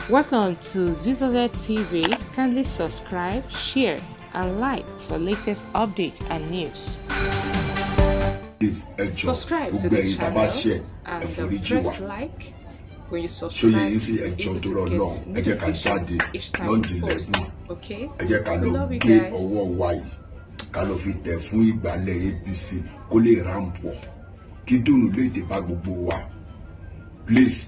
Welcome to Zizoze TV. Kindly subscribe, share, and like for latest updates and news. Subscribe to this channel and press like. When you subscribe, you'll be able to get notifications each time we post. Okay? We love you guys. Ká lọ fi tẹ̀ fún ìgbàlẹ̀ APC kó lè ráńpọ̀ kí dùnú lè dé bá gbogbo wa. Please,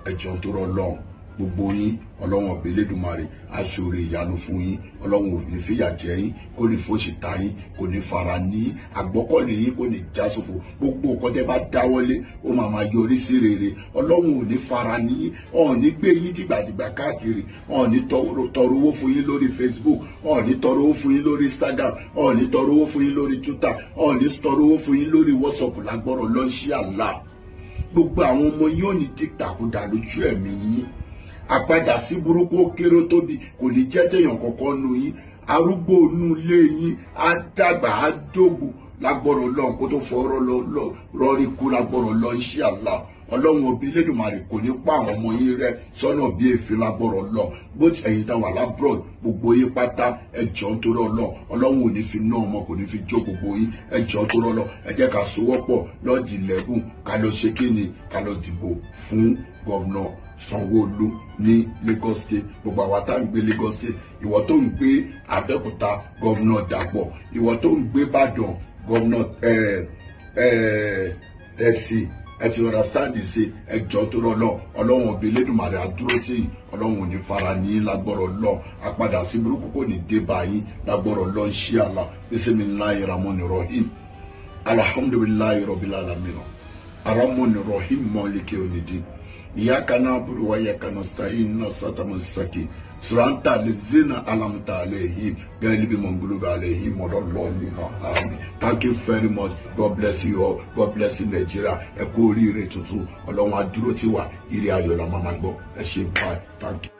ẹ jọ̀ọ́ tó rọ lọ́hùn gbogbo yín, Ọlọ́run ọ̀bẹ Elédùmarè aṣọre ìyanu fún yín, Ọlọ́run ò ní fìyà jẹ yín, kò ní fòṣì ta yín, kò ní fara ní àgbọ́kọ̀lé yín, kò ní já sófo. Gbogbo nǹkan tẹ́ bá dáwọ́lé ó máa máa yọrí sí rere. Ọlọ́run ò ní fara ní yín, ọ̀n ní gbé yín dìgbàdìgbà káàkiri, ọ̀n ní tọrọ owó fún yín lórí Facebook, ọ̀n ní tọrọ owó fún yín lórí Instagram, ọ̀n ní tọrọ owó fún yín lórí Twitter, ọ̀n ní tọrọ owó fún yín lórí WhatsApp lágbọ́rọ̀ lọ́nṣí àlá. Gbogbo àwọn ọmọ yín ò ní dìtàkudà lójú ẹ̀mí yín. Àpadà sí burúkú ó kéré tóbi kò ní jẹ́ téèyàn kankan nu yín. Arúgbó inú ilé yín á dàgbà á dògbò lágbọ́rọ̀ Ọlọ́run kó tó fọwọ́rọ́ rọrí kú lágbọ́rọ̀ Ọlọ́run insha Allah. Ọlọ́run òbí Elédùmarè kò ní pa àwọn ọmọ yín rẹ́ sọ́nà bí èéfín lágbọ́rọ̀ Ọlọ́run. Bó ti ẹ̀yin tá wà lábúrò gbogbo yín pátá ẹ jọ̀ọ́ nítorí Ọlọ́run. Ọlọ́run ò ní fi ná ọmọ kò ní fi jó gbogbo yín. Ẹ jọ̀ọ́ nítorí Ọlọ́run. Ẹ jẹ́ ká sowọ́pọ̀ lọ́ọ̀dì lẹ́gùn ká lọ ṣe kíni ká lọ dìbò fún gọ́vnà Sanwó-Olú ní Lagos State. Gbogbo àwa tá ń gbé Lagos State, ìwọ tó ń gbé Abẹ́òkúta gọ́vnà Dàpọ̀, ìwọ tó ń gbé Ìbàdàn gọ́vnà ẹ̀sìn ẹ ti understand ṣe. Ẹ jọ̀ọ́ tó rọ lọ, Ọlọ́run ọbẹ Elédùmarè àdúró tì yín, Ọlọ́run ò ní fara ní lágbọ́rọ̀ lọ, àpadà sí burúkú kò ní dé bá yín lágbọ́rọ̀ lọ insha Allah. Bismillahi rahmani rahim, alhamdulillahi rabbil alamin, arahmani rahim, maliki yawmiddin, iyyaka na'budu wa iyyaka nasta'in, sirata mustaqim, sirata lezina alamta alayhim ghayril maghdubi alayhim waladdallin. Amen. Thank you very much. God bless you all. God bless you, Nigeria. Ẹ kú oríire tuntun. Ọlọ́run á dúró tì wá. Ire ayọ̀ la máa máa gbọ́. Ẹ ṣé, bye. Thank you.